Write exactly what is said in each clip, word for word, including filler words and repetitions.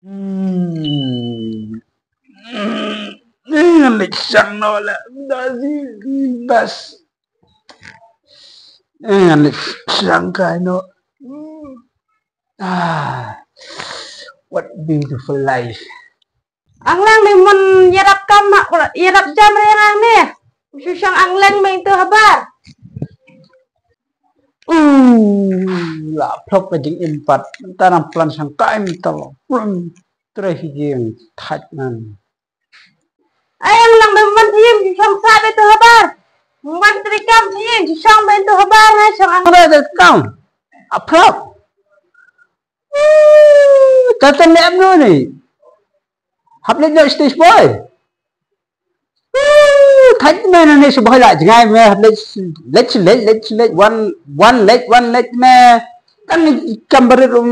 Hmm. Ngan leit shang noh la. Bas. Ngan leit shang kai noh. Ah, what beautiful life. Ang lang me mon ïarap kam ma, ïarap jam re ang ne. Shu shang ang lang me tu habar. Uh, la phlop ka jingim pat. Tang nang plan shang kai me ta lo. Plum. Tre hi jing thait nan. Ai ang lang me mon jing shu shang sa be tu habar. Mon tre kam jing shu shang be tu habar na shang ang. Ada kam. A phlop. Tatan le amno ni. Hap leit noh stage boy. Thait me na ne stage boy la jngai me hap leit leit leit leit leit one one leit one leit me. Kan kam barit um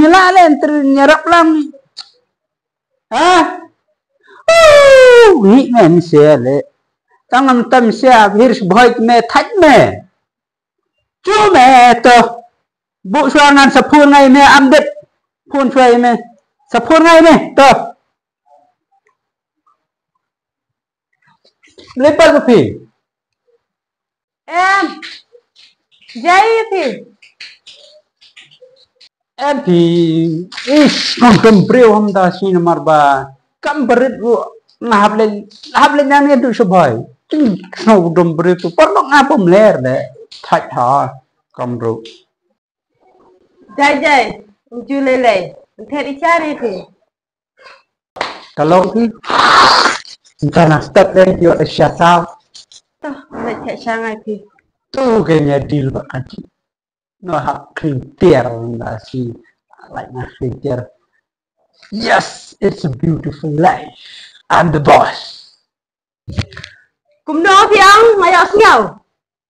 nyla le enter nyarap lang. Ha? Ni me mse le. Tang am tam se a vir stage boy me thait me. Chu me to. Bu shuwa ngan sa phone ngai me am dep. Phone shuwa me. Sa phone ngai me to. Lepas ko phi. Em. Jai phi. Em phi. Ish, kam kam briew ham da shi namar ba. Kam barit ru. Na hap le, na hap le nang ne du shu boy. Ting snow dom briew tu. Parlok nga pom ler de. Thait ha. Kam ru. Jai jai, nju lei lei. Nthe di chari phi. Kalau phi. Ntana step lei yo de sha tau. Toh, lei che shangai phi. Tu ke nya deal ba aji. No ha kring tiar na si. Like na kring tiar. Yes, it's a beautiful life. I'm the boss. Kumno phi ang nga ïohsngew.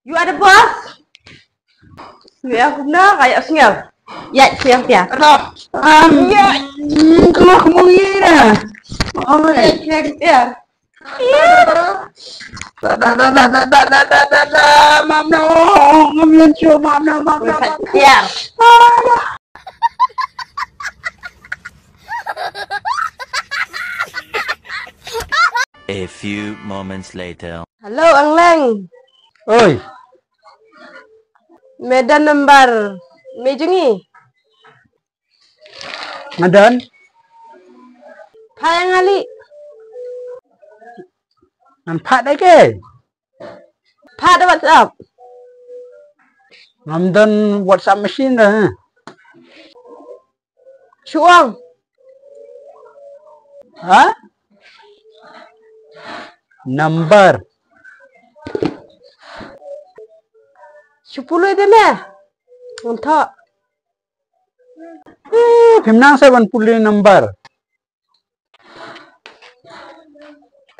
You are the boss. Ngi ang kumno nga ïohsngew. Ïa sngewthuh. Ano? Am ïa. Kumno kumno ïa. Oh, ïa sngewthuh. Da da da da da da da da da. Mam no. Ngam yen chu mam no mam no. Ïa. A few moments later. Hello, Ang Leng. Oi. Me don number me jong ngi. Nga don. Phai nga li. Ngan phai da ke. Phai da WhatsApp. Ngam don WhatsApp machine da. Shu ong. Ha? Number. Shu pule de me. Ngan thoh. Eh, phim nang sa ban pule number.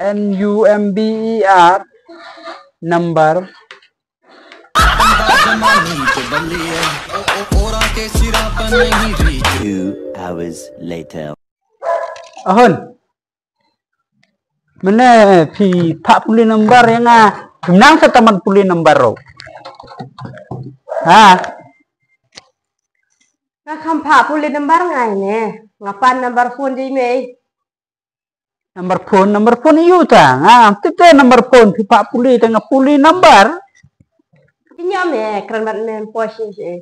N U M B E R number. Two hours later. Ahun. Mene phi phah pule number ïa nga. Nang sa taman pule number ro. Ha. Nga kham phah pule number nga ne. Nga pan number phone jai mei. Number phone, number phone ïu ta. Nga tete number phone, phi phah pule ta nga pule number. Ki ñiom e, kren bad me poi shi shi.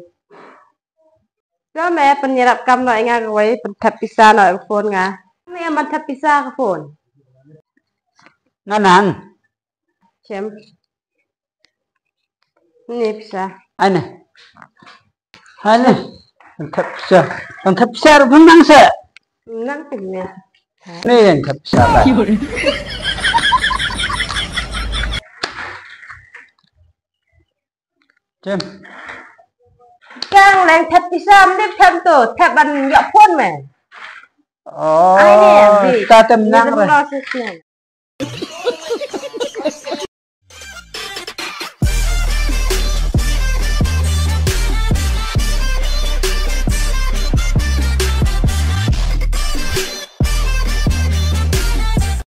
Ka me pynïarap kam noh ïa nga kawei, pynthep pisa noh ïa ka phone nga. Me ban thep pisa ka phone. Nga nang. Chem. Ni pisa. Ai ne. Ai ne. Pynthep pisa. Pynthep pisa ruh pynang sa. Nang pynne. Ni pynthep pisa ba. Chem. Kang leng thep pisa, mdip thep tu, thep ban ïa phone me. Oh, ai ne, bi. Ta tem nang re.